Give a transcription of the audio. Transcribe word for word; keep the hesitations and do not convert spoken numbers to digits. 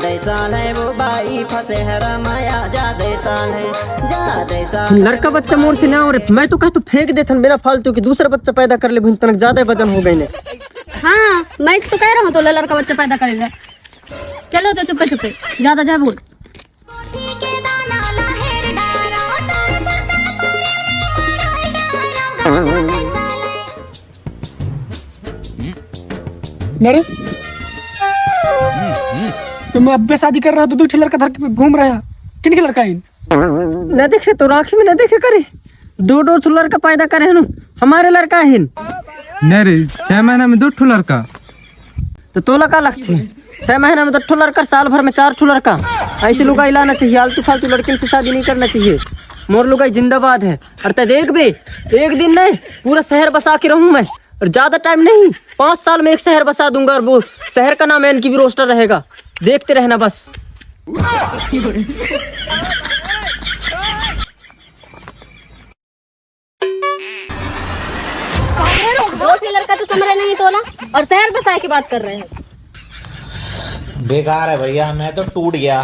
दैसाल है वो बाई फसेहरा माया जा दैसाल है, जा दैसाल। लड़का बच्चा मोर से ना हो रे, मैं तो कह तू फेंक देथन बिना फालतू के, दूसरा बच्चा पैदा कर ले, बहिन तनक ज्यादा वजन हो गए ने। हाँ, मैं तो कह रहा हूँ तो लड़का बच्चा पैदा करेगा। चलो तो चुप्पे चुप्पे, ज्यादा जा बोल। अरे, तो मैं अब्बे शादी कर रहा हूँ तो दू ठे लड़का धर के घूम रहा है। किन के लड़का है? न देखे तो आँखी में न देखे करे, दो दो ठो लड़का पैदा करे हन, हमारे लड़का है। नहीं रे, छह महीना में दो ठो लड़का। तो तोला का लगथे, छह महीना में दो ठो लड़का, साल भर में चार ठो लड़का? ऐसी लुगाई लाना चाहिए, आलतू फालतू लड़किन से शादी नहीं करना चाहिए। मोर लुगाई जिंदाबाद है। और तै देख बे, एक दिन नहीं, पूरा शहर बसा के रहूं मैं। और ज्यादा टाइम नहीं, पाँच साल में एक शहर बसा दूंगा। और वो शहर का नाम एनके भी रोस्टर रहेगा, देखते रहना बस। दोस्त के लड़का तो समझ रहे नहीं तोला, और शहर बसाए की बात कर रहे हैं। बेकार है भैया, मैं तो टूट गया।